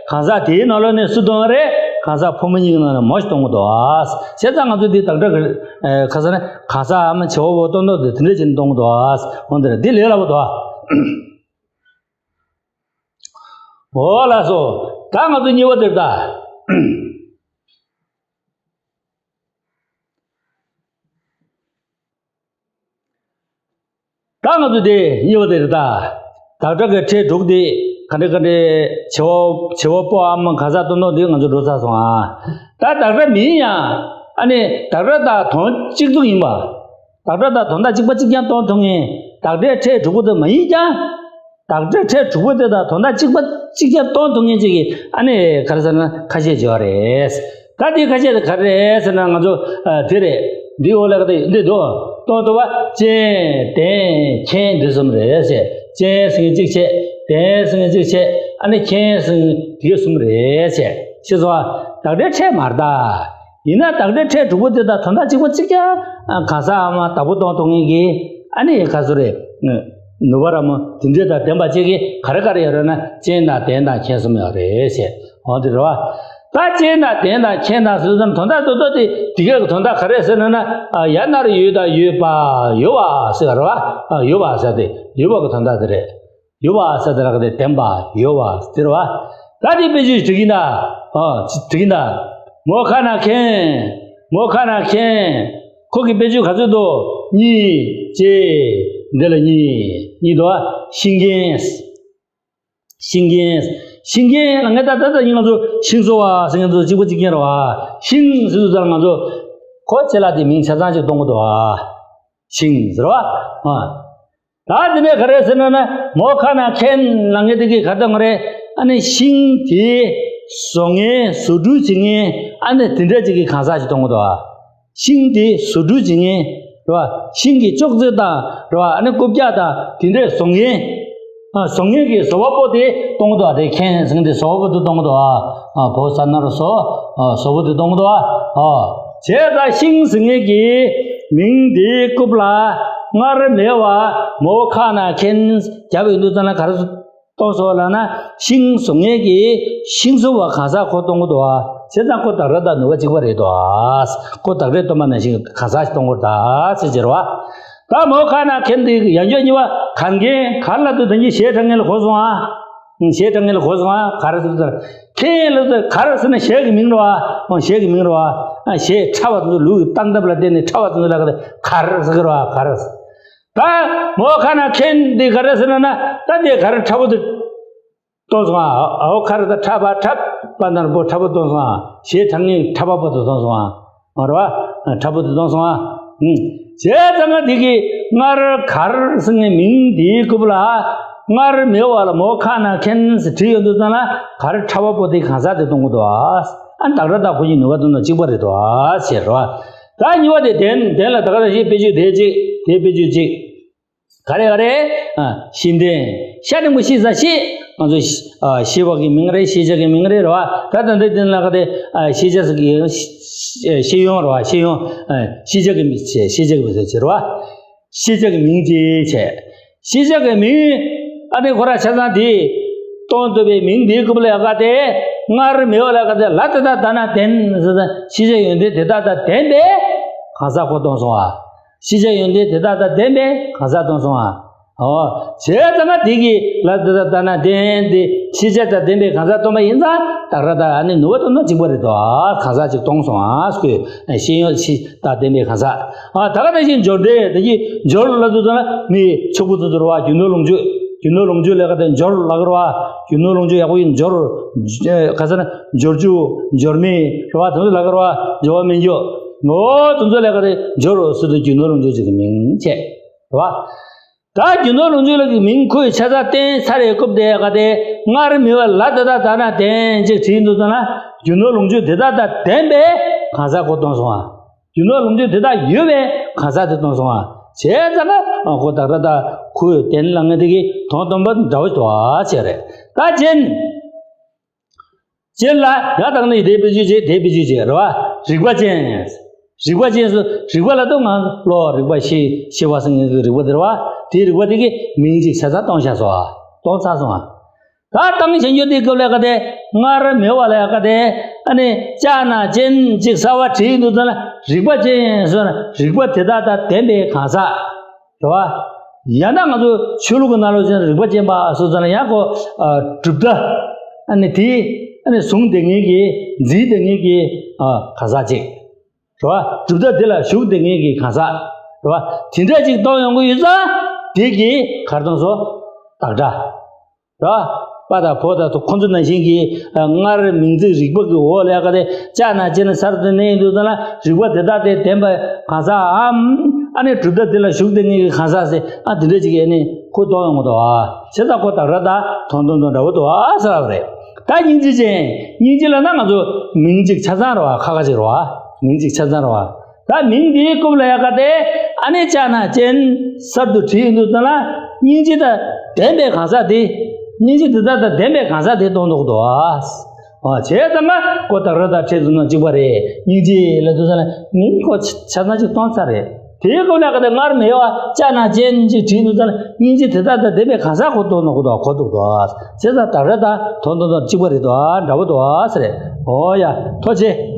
གང་ཟག་དེའི་ནང་ལོགས་ནས་སུ་སྟོན་པ་རེད། གང་ཟག་ཕོ་མོ་གཉིས་ཀྱི་ནང་ནས་མོ་ཞིག་སྟོན་གྱི་འདུག་ཨ། བྱས་ཙང་ང་ཚོ་འདི་བདག་སྒྲ་གི། ཨེ། ག་ཟེར་ན། གང་ཟག་གམ་བྱེད་པ་པོ་སྟོན་སྟངས་དེ་དེ་འདྲ་བྱས་ནས་སྟོན་གྱི་འདུག་ཨ། འོ་འདི་རེད། འདི་ལས་སླ་པོ་འདུག་ཨ། འོ་ལགས་སོ། ད་ང་ཚོ་གཉིས་པ་དེར་ད། ད་ང་ཚོ་དེ་གཉིས་པ་དེ་རེད་ད། བདག་སྒྲ་གི་ཕྲད་དྲུག་དེ་ག་འདྲ་ག་འདྲ། བྱེད་པ་བྱེད་པ་པོའམ་གང་ཟག་སྟོན་སྟངས་དེ་ང་ཚོ་འགྲོ་ཚར་སོང་ཨ། ད་བདག་སྒྲ་མིན་ཡང་། ཨ་ནི་བདག་སྒྲ་དང་དོན་གཅིག་མཚུངས་ཡིན་པ། བདག་སྒྲ་དང་དོན་དག་གཅིག་པ་གཅིག་རྐྱང་སྟོན་ཐུབ་མཁན། བདག་སྒྲའི་ཕྲད་དྲུག་པོ་དེ་མ་ཡིན་ཀྱང་། བདག་སྒྲའི་ཕྲད་དྲུག་པོ་དེ་དང་དོན་དག་གཅིག་པ་གཅིག་རྐྱང་སྟོན་ཐུབ་མཁན་ཅིག་གི། ཨ་ནི་ག་རེ་ཟེར་ན། ཁ་ཤས་ཅིག་ཡོད་རེད། ད་དེའི་ཁ་ཤས་དེ་ག་རེ་རེད་ཟེར་ན། ང་ཚོ། ཨ། དེ་རེད། འདི་འོག་ལ་ག་དེ་འདི་འདུག། སྟོན་ཐུབ་པ། ཅན། ལྡན། མཁན། འདི་གསུམ་རེད་ཟེར། ཅན་ཟེར་མཁན་གཅིག་བྱས། ལྡན་ཟེར་མཁན་གཅིག་བྱས། ཨ་ནི་མཁན་ཟེར་མཁན་དེ་གསུམ་རེད་ཟེར། ཤེས་སོང་ཨ། བདག་སྒྲའི་ཕྲད་མ་རེད་ད། ཡིན་ན་བདག་སྒྲའི་ཕྲད་དྲུག་པོ་དེ་དང་དོན་དག་གཅིག་པ་གཅིག་རྐྱང་། ཨ། གང་ཟག་གམ་བདག་པོ་སྟོན་ཐུབ་མཁན་གྱི། ཨ་ནི་ག་ཚོད་རེད། ནུས་པ་ར་མོ་དེ་འདྲ་དང་ལྡན་པ་ཅིག་གི་ག་རེ་ག་རེ་ཡོད་རེད་ན། ཅན་དང་ལྡན་དང་མཁན་གསུམ་ཡོད་རེད་ཟེར། འོ་དེ་རེད་བ། ད་ཅན་དང་ལྡན་དང་མཁན་དང་ཟེར་ཙམ་དོན་དག་ཏོག་ཏོག་དེ་དེ་གའི་དོན་དག་ག་རེ་ཟེར་ན་ན། ཨ། ཡ་ན་རོ་ཡོད་དང་ཡོད་པ། ཡོད་པ་ཟེར་བ་རེད་བ། ཨ། ཡོད་པ་ཟེར་དེ་ཡོད་པ་གི་དོན་དག་དེ་རེད། ཡོད་པ་ཟེར་དེ་ལ་ག་དེ་ལྡན་པ་ཡོད་པ་དེ་རེད་བ། ད་དེ་དཔེ་བརྗོད་བྲིས་ཀྱིན་ད། ཨ། བྲིས་ཀྱིན་ད། མོ་ཁ་ན་མཁན། མོ་ཁ་ན་མཁན། ཁོ་གི་དཔེ་བརྗོད་ག་ཚོད་འདུག། གཉིས་བྱས། འདི་ལ་གཉིས། གཉིས་འདུག་བ། ཤིང་མཁན། ཤིང་མཁན། ཤིང་མཁན་ལ་ངས་ད་ད་ད་ཡིན། ང་ཚོ་ཤིང་བཟོ་བ་ཟེར་མཁན་ཚོ་གཅིག་པ་གཅིག་རྐྱང་རེད་བ། ཤིང་ཟེར་དུས་ཙང་ང་ཚོ་ཁོ་ཆེ་ལ་དེ་མིང་ཆ་ཚང་ཅིག་གཏོང་གི་འདུག་བ། ཤིང་ཟེར་བ། ཨ། ད་དེ་ནས་ག་རེ་ཟེར་ན་ན། མོ་ཁ་ན་མཁན་ལ་ངས་དེ་གི་ག་ད་ང་རེ། ཨ་ནི་ཤིང་དེ་བཟོ་མཁན། བཟོ་སྐྲུན་བྱེད་མཁན། ཨ་ནི་དེ་འདྲ་ཅིག་གི་གང་ཟག་ཅིག་གཏོང་གི་འདུག་བ། ཤིང་དེ་བཟོ་སྐྲུན་བྱེད་མཁན་རེད་བ། ཤིང་གི་ཅོག་ཙེ་དང་རེད་བ། ཨ་ནི་རྐུབ་བཀྱག་དང་དེ་འདྲས་བཟོ་མཁན། ཨ། བཟོ་མཁན་གྱི་བཟོ་བ་པོ་དེ་གཏོང་གི་འདུག་བ། དེ་མཁན་ཟེར་མཁན་དེ་བཟོ་བ་པོ་དེ་གཏོང་གི་འདུག་བ། ཨ། བོ་ས་ན་རོ་བཟོ། ཨ། བཟོ་བ་པོ་དེ་གཏོང་གི་འདུག་བ། ཨ། བྱས་ཙང་ཤིང་ཟེར་མཁན་གྱི་མིང་དེའི་རྐུབ་ལ་སྔར་མེད་པ་མོ་ཁ་ན་མཁན་བརྒྱབ་ཡོང་དུས་ཙམ་ལ་ག་རེ་གཏོང་སོང་ལབ་ན། ཤིང་བཟོ་མཁན་གྱི་ཤིང་བཟོ་བ་གང་ཟག་ཁོ་གཏོང་གི་འདུག་བ། བྱས་ཙང་ཁོ་བདག་སྒྲ་དང་ནུས་པ་གཅིག་པ་རེད་དོ། ཁོ་བདག་སྒྲའི་སྟོན་པ་ནང་བཞིན་གང་ཟག་ཞིག་གཏོང་གི་འདུག་ཟེར་གྱི་རེད་བ། ད་མོ་ཁ་ན་མཁན་དེ་ཡང་བསྐྱར་གཉིས་པ་གར་མཁན། གར་ལབ་དུས་ད་གིན་གཞས་འཁྲབ་མཁན་ལ་གོ་སོང་ཨ། གཞས་འཁྲབ་མཁན་ལ་གོ་སོང་ཨ། གར་ཟེར་དུས་མཁན་ལབ་དུས་གར་ཟེར་ན་གཞས་ཀྱི་མིང་རེད་བ། གཞས་ཀྱི་མིང་རེད་བ། གཞས་འཁྲབ་པ་དེ་ཚོ་ལུག་གི་སྟངས་སྟབས་ལ་བརྟེན་ནས་འཁྲབ་པ་དེ་ཚོ་ལ་གར་ཟེར་གྱི་རེད་བ། གར། ད་མོ་ཁ་ན་མཁན་འདི་ག་རེ་ཟེར་ན་ན། ད་འདི་ག་རེ་འཁྲབ་པོ་དེ་གཏོང་སོང་ཨ། འོ་ཁ་རེ་ད་འཁྲབ་པ་འཁྲབ་པ་ན་རོ་བོ་འཁྲབ་པོ་གཏོང་སོང་ཨ། གཞས་འཁྲབ་མཁན་འཁྲབ་པ་པོ་དེ་གཏོང་སོང་ཨ། མ་རེད་བ། འཁྲབ་པོ་དེ་གཏོང་སོང་ཨ། ཨུམ། བྱས་ཙང་ང་འདི་གི་སྔར་གར་ཟེར་མཁན་མིང་འདིའི་རྐུབ་ལ་སྔར་མེད་པ་ལ་མོ་ཁ་ན་མཁན་ཟེར་བྲིས་ཡོང་དུས་ཙམ་ལ་གར་འཁྲབ་པ་པོ་དེ་གང་ཟག་དེ་གཏོང་གི་འདུག་ཨ། ཨ། བདག་སྒྲ་དང་ཁོ་གཉིས་ནུས་པ་དང་གཅིག་པ་རེད་དོ་ཨ་ཟེར་རོ། ད་གཉིས་པ་དེ་དན། དན་ལ་ད་ག་ད་ཤི་དཔེ་བརྗོད་དེ་གཅིག་དེ་དཔེ་བརྗོད་གཅིག་ག་རེ་ག་རེ། ཨ། ཤི་དན། ཤ་འགྲེང་བུ་ཤི་ས་ཤི། ང་ཚོ་ཤི། ཨ། ཤི་བ་གི་མིང་རེད། ཤེས་བྱ་གི་མིང་རེད་རོ། ད་ད་འདི་དེ་ལ་ག་དེ། ཨ། ཤེས་བྱ་ཟེར་གི་ཤེས་ཡོན་རོ། ཤེས་ཡོན། ཨ། ཤེས་བྱ་གི་མིང་བྱས། ཤེས་བྱ་གི་མིང་ཟེར་བྱས་རོ། ཤེས་བྱ་གི་མིང་ཅེས་བྱས། ཤེས་བྱ་གི་མིང་། ཨ་ནི་ཁོ་ར་ཆ་ཚང་དེ་གཏོང་ཐུབ་པའི་མིང་དེའི་རྐུབ་ལ་ཡ་ག་དེ། སྔར་མེད་པ་ལ་ག་དེ། ལ་ད་ད་ད་ན་དན་ཟེར་ན། ཤེས་བྱ་ཡོན་ཏན་དེ་དག་དང་ལྡན་པའི་གང་ཟག་ཁོ་གཏོང་སོང་ཨ། ཤེས་བྱ་ཡོན་ཏན་དེ་དག་དང་ལྡན་པའི་གང་ཟག་གཏོང་སོང་ཨ། འོ། བྱས་ཙང་ང་དེ་གི་ལ་ད་ད་ད་ན་དན་དེ་ཤེས་བྱ་དང་ལྡན་པའི་གང་ཟག་སྟོན་པ་ཡིན་ཙང་བདག་སྒྲ་དང་ཨ་ནི་ནུས་པ་སྟོན་ན་གཅིག་པ་རེད་དོ། གང་ཟག་ཅིག་གཏོང་སོང་ཨ། ཁོས་ཤེས་ཡོན་ཤེས་དང་ལྡན་པའི་གང་ཟག་ཨ། ད་ག་ནང་བཞིན་འབྱོར་ལྡན། ད་གི་འབྱོར་ལབ་དུས་ཙམ་ལ་མི་ཕྱུག་པོ་ཚོ་ཚོར་བ། རྒྱུ་ནོར་ལོངས་སྤྱོད། རྒྱུ་ནོར་ལོངས་སྤྱོད་ལ་ག་དེ་འབྱོར་ལབ་ཀྱི་རེད་བ། རྒྱུ་ནོར་ལོངས་སྤྱོད་ཡག་པོ་ཡིན། འབྱོར། ག་ཟེར་ན། འབྱོར་རྒྱུ། འབྱོར་མེད་རེད་བ། དེ་ཚོ་ལབ་ཀྱི་རེད་བ། འབྱོར་བ་མེད་རྒྱུ། འོ་དེ་ཚོ་ལ་ག་དེ་འབྱོར་ཟེར་དུས་རྒྱུ་ནོར་ལོངས་སྤྱོད་ཅིག་གི་མིང་བྱས་རེད་བ། ད་རྒྱུ་ནོར་ལོངས་སྤྱོད་ལ་གི་མིང་ཁོས་ཆ་ཚང་བསྟན་ཚར་བའི་སྐབས་དེ་ག་དེ། སྔར་མེད་པ་ལ་ད་ད་ད་ན་དན་ཅིག་བྲིས་འདུག་ཙང་ན། རྒྱུ་ནོར་ལོངས་སྤྱོད་དེ་དག་དང་ལྡན་པའི་གང་ཟག་ཁོ་གཏོང་སོང་ཨ། རྒྱུ་ནོར་ལོངས་སྤྱོད་དེ་དག་ཡོད་པའི་གང་ཟག་དེ་གཏོང་སོང་ཨ། བྱས་ཙང་ན་ཁོ་བདག་སྒྲ་དང་ཁོའི་དན་ལ་ངེས་དེ་གི་དོན་སྟོན་པ་འདྲ་བོ་འདུག་ཨ་ཟེར་རེད། ད་ཅན། ཅན་ལ་ཡང་དག་ནི་དེ་དཔེ་བརྗོད་བྱེད། དེ་དཔེ་བརྗོད་བྱེད་རེད་བ། རིག་པ་ཅན། རིག་པ་ཅན་སུ། རིག་པ་ལ་ལྟོས་ང་བློ་རིག་པ་ཤེས་ཤེས་པ་ཟེར་མཁན་གྱི་རིག་པ་དེ་རེད་བ། དེའི་རིག་པ་དེ་གི་མིང་ཅིག་ཆ་ཚང་གཏོང་བཞག་སོང་ཨ། གཏོང་ཚར་སོང་ཨ། ད་བཏང་བྱེད་རྒྱུ་དེ་སྐབས་ལ་ག་དེ། སྔར་མེད་པ་ལ་ཡ་ག་དེ། ཨ་ནི་ཅ་ན་ཅན་ཅིག་གསར་བ་བྲིས་འདུག་ཙང་ན། རིག་པ་ཅན་ཟེར་ན་རིག་པ་དེ་དག་དང་ལྡན་པའི་གང་ཟག་རེད་བ། ཡང་ན་ང་ཚོ་ཆོས་ལུགས་ཀྱི་ནང་ལོགས་ཅན་རིག་པ་ཅན་པ་ཟེར་ཙང་ན་ཡང་ཁོ། ཨ། གྲུབ་མཐའ། ཨ་ནི་དེ། ཨ་ནི་བཟུང་བསྡད་མཁན་གྱི། འཛིན་བསྡད་མཁན་གྱི། ཨ། གང་ཟག་ཅིག་རེད་བ། གྲུབ་མཐའ་དེ་ལ་ཞུགས་བསྡད་མཁན་གྱི་གང་ཟག་རེད་བ། དེ་འདྲ་ཅིག་གཏོང་ཡོང་གི་ཡོད་ཙང་། དེ་གིས་ག་རེ་གཏོང་སོང་། བདག་སྒྲ། ར། པ་དང་བོ་དང་ཐོ་ཁོ་ཚོ་ནང་བཞིན་གྱི། ཨ། སྔར་མིང་ཚིག་རིག་པ་གི་འོག་ལ་ཡ་ག་དེ་ཅ་ན་ཅན་གསར་དུ་གནས་ཡོང་དུས་ཙང་ན་རིག་པ་དེ་དག་དང་ལྡན་པའི་གང་ཟག་འམ། ཨ་ནི་གྲུབ་མཐའ་དེ་ལ་ཞུགས་བསྡད་མཁན་གྱི་གང་ཟག་ཟེར། ཨ། དེ་འདྲ་ཅིག་ཨ་ནི་ཁོ་གཏོང་ཡོང་གི་འདུག་ཨ། བྱས་ཙང་ཁོ་བདག་སྒྲ་དང་དོན་སྟོན་དང་འདྲ་བོ་འདུག་ཨ་ཟེར་བ་རེད། ད་སྙིང་རྗེ་ཅན། སྙིང་རྗེ་ལབ་ན་ང་ཚོ་མིང་གཅིག་ཆ་ཚང་རེད་བ། ཁ་ཁ་ཅིག་རེད་བ། མིང་གཅིག་ཆ་ཚང་རེད་བ། ད་མིང་འདིའི་རྐུབ་ལ་ཡ་ག་དེ། ཨ་ནི་ཅ་ན་ཅན་གསར་དུ་བྲིས་ཡོང་དུས་ཙང་ན། སྙིང་རྗེ་དང་ལྡན་པའི་གང་ཟག་དེ། སྙིང་རྗེ་དེ་དག་དང་ལྡན་པའི་གང་ཟག་དེ་གཏོང་འདུག་འདུག་ཨ། བྱས་ཙང་ན་ཁོ་བདག་སྒྲ་དང་ཕྲད་དུ་ན་གཅིག་པ་རེད། སྙིང་རྗེ་ལབ་དུས་ཙང་ན་མིང་ཁོ་ཆ་ཚང་ཅིག་གཏོང་ཚར་རེད། དེའི་རྐུབ་ལ་ག་དེ་སྔར་མེད་པ་ཅ་ན་ཅན་ཅིག་བྲིས་འདུག་ཙང་ན། སྙིང་རྗེ་དེ་དག་དང་ལྡན་པའི་གང་ཟག་ཁོ་གཏོང་འདུག་འདུག་ཁོ་འདུག་འདུག་ཨ། བྱས་ཙང་བདག་སྒྲ་དང་དོན་དང་དོན་གཅིག་པ་རེད་འདུག་ཨ། འདྲ་བོ་འདུག་ཨ་ཟེར་རེད། འོ་ཡ། ཐུགས་རྗེ་ཆེ།